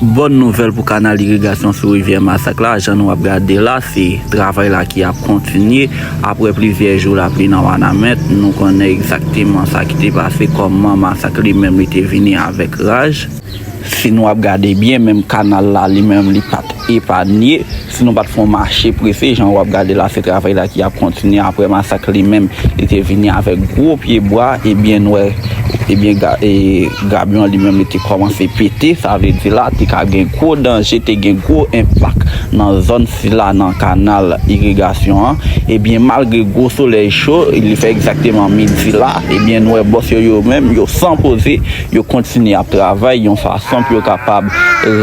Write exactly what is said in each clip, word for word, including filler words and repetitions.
Bòn nouvèl pou kanal irigasyon sou rivyè Masak la, jan nou ap gade la, se travay la ki ap kontinye. Apre plizyè jou lapli nan Wanament, nou konnen egzakteman sa ki te pase, kòman Masak li menm li te vini avèk raj. Si nou ap gade byen, menm kanal la li menm li pa t epanye. Si nou pa t fè yon mache prese, jan w ap gade la, se travay la ki ap kontinye. Apre Masak li menm, li te vini avèk gwo pye bwa, ebyen, nou wè, ebyen, ga- e, gabyon li menm li te kòmanse pete. Sa vle di la, te ka gen gwo danje, te gen gwo enpak nan zòn sila, nan kanal irigasyon an. Ebyen, malgre gwo solèy cho, li fè egzakteman midi la, ebyen, nou wè bòs yo, yo menm, yo san poze, yo kontinye ap travay yon fason pou yo kapab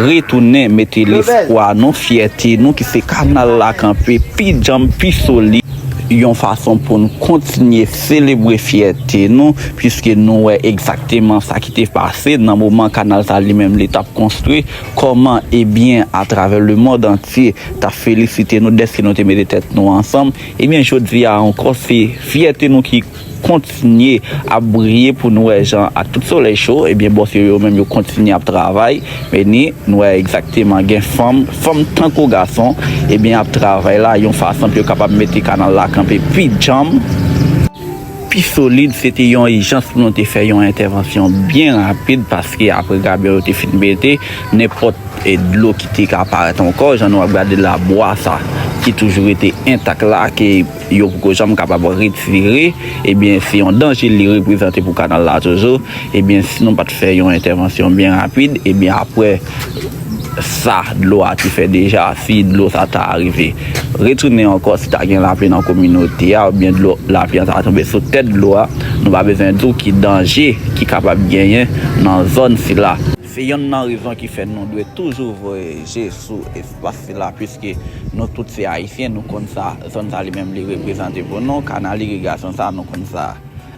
retounen mete lespwa nou, fyète nou, ki se kanal la kanpe pi djanm, pi solid, yon fason pou n kontinye selebre fyète nou, piske nou wè egzakteman sa ki te pase nan moman kanal sa li menm li t ap konstwi, kòman, ebyen, atravè lemonn antye t ap felisite nou dèske nou te mete tèt nou ansanm. Ebyen, jodi a ankò, se fyète nou ki kontinye ap briye pou nou wè jan ak tout solèy cho, ebyen, bòs yo, yo menm, yo kontinye ap travay. Men ni, nou wè egzakteman gen fanm, fanm tankou gason, ebyen, ap travay la yon fason pou yo kapab mete kanal la kanpe pi djanm, pi solid. Se te yon ijans pou nou te fè yon entèvansyon byen rapid, paske apre gabyon yo te fin mete, nenpòt e dlo ki te ka parèt ankò, jan nou ap gade la, bwa sa ki toujou rete entak la, ke yo poko janm kapab retire, ebyen, se yon danje li reprezante pou kanal la toujou. Ebyen, si nou pa t fè yon entèvansyon byen rapid, ebyen, apre sa, dlo a te fè deja, si dlo sa ta rive retounen ankò, si ta gen lapli nan kominote a, oubyen dlo, lapli an ta tonbe sou tèt dlo a, nou pa bezwen di w ki danje ki kapab genyen nan zòn sila. Se yonn nan rezon ki fè nou dwe toujou voye je sou espas sila, piske nou tout se Ayisyen, nou konn sa zòn sa li menm li reprezante pou nou, kanal irigasyon sa, nou konn sa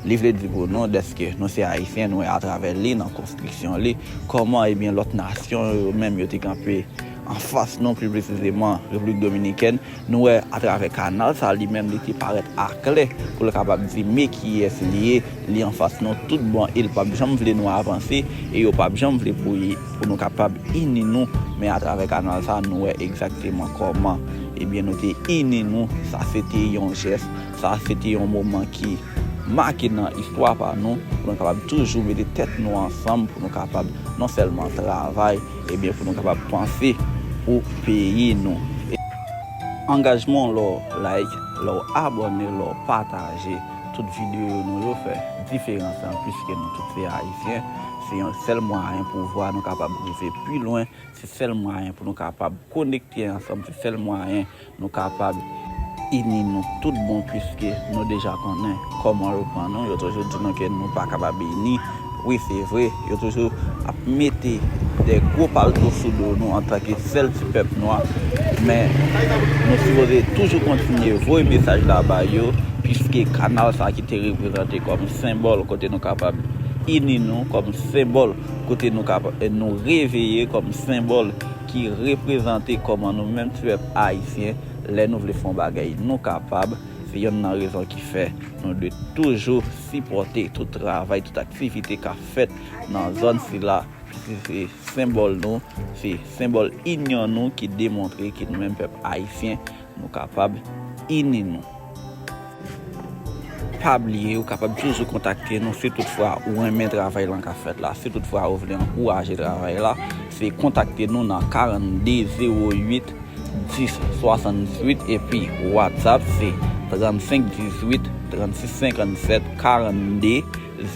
li vle di pou nou, dèske nou se Ayisyen, nou wè atravè li, nan konstriksyon li, kòman, ebyen, lòt nasyon yo menm yo te kanpe anfas nou, pli presizeman Repiblik Dominikèn. Nou wè atravè kanal sa li menm li te parèt aklè pou l kapab di men kiyès li ye, li anfas nou tout bon, e l p ap janm vle nou avanse, e yo p ap janm vle pou, pou nou kapab ini nou. Men atravè kanal sa, nou wè egzakteman kòman, ebyen, nou te ini nou. Sa se te yon jès, sa se te yon moman ki make nan istwa pa nou, pou nou kapab toujou mete tèt nou ansanm, pou nou kapab non sèlman travay, ebyen, pou nou kapab panse pou peyi nou. E angajman w, lè w like, lè w abòne, lè w pataje tout videyo nou yo fè diferans lan, piske nou tout se Ayisyen. Se yon sèl mwayen pou vwa nou kapab rive pi lwen, se sèl mwayen pou nou kapab konekte ansanm, se sèl mwayen nou kapab ini nou tout bon, piske nou deja konnen kòman yo pran nou. Yo toujou di nou ke nou pa kapab ini. Wi, se vre, yo toujou ap mete de gwo palto sou do nou antanke sèl ti pèp nwa. Men, nou sipoze toujou kontinye voye mesaj la ba yo, piske kanal sa ki te reprezante kòm senbòl kote nou kapab ini nou, kòm senbòl kote nou kapab, nou reveye, kòm senbòl ki reprezante kòman nou menm ti pèp ayisyen, lè nou vle fè yon bagay, nou kapab. Se yonn nan rezon ki fè nou dwe toujou sipòte tout travay, tout aktivite k ap fèt nan zòn sila, piske se senbòl nou, se senbòl inyon nou ki demontre ke nou menm pèp ayisyen, nou kapab ini nou. Pa bliye, ou kapab toujou kontakte nou si toutfwa ou renmen travay lan k ap fèt la. Si toutfwa ou vle ankouraje travay la, se kontakte nou nan karannde zewo uit dis swasanndisuit, epi WhatsApp se trannsenk dizuit trannsis senkannsèt karannde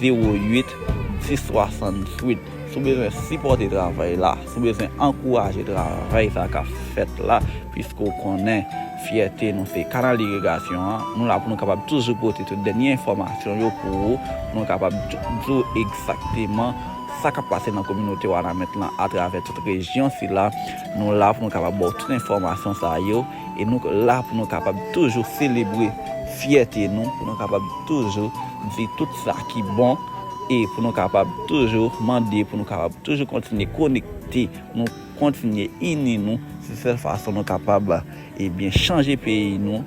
zewo uit dis swasanndisuit. Si w bezwen sipòte travay la, si w bezwen ankouraje travay sa k ap fèt la, piske w konnen fyète nou se Kanal Irigasyon an, nou la pou nou kapab toujou pote tout dènye enfòmasyon yo pou ou, pou nou kapab di w egzakteman sa k ap pase nan kominote Wanament lan atravè tout rejyon sila. Nou la pou nou kapab ba w tout enfòmasyon sa yo, e nou la pou nou kapab toujou selebre fyète nou, pou nou kapab toujou di tout sa ki bon, e pou nou kapab toujou mande, pou nou kapab toujou kontinye konekte, pou nou kontinye ini nou. Se sèl fason nou kapab, ebyen, chanje peyi nou.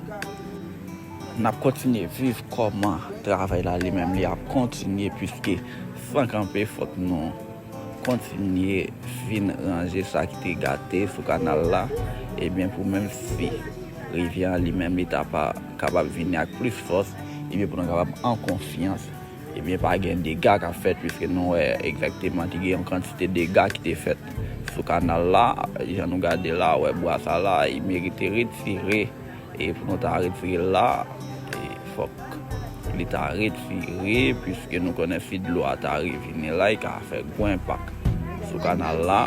N ap kontinye viv kòman travay la li menm li ap kontinye, piske san kanpe, fòk nou kontinye vin ranje sa ki te gate sou kanal la, ebyen, pou menm si rivyè an li menm li ta pa kapab vini ak plis fòs, ebyen, pou nou kapab an konfyans, ebyen, pa gen dega k ap fèt, piske nou wè egzakteman ki gen yon kantite dega ki te fèt sou kanal la. Jan nou gade la, wè bwa sa la, li merite retire. E pou nou ta retire l la, e fòk li ta retire, piske nou konnen si dlo a ta revini la, li ka fè gwo enpak sou kanal la.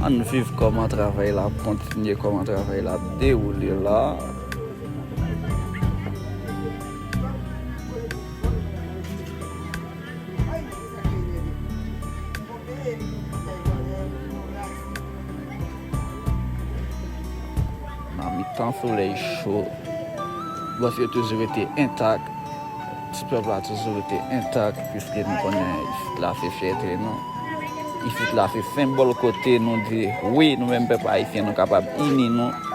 Ann viv kòman travay la ap kontinye, kòman travay la ap dewoule la. Nan mitan solèy cho, bòs yo toujou rete entak. Ti pèp la toujou rete entak, piske nou konnen isit la se fyète nou. Isit la se senbòl kote nou di, wi, nou menm pèp ayisyen, nou kapab ini nou.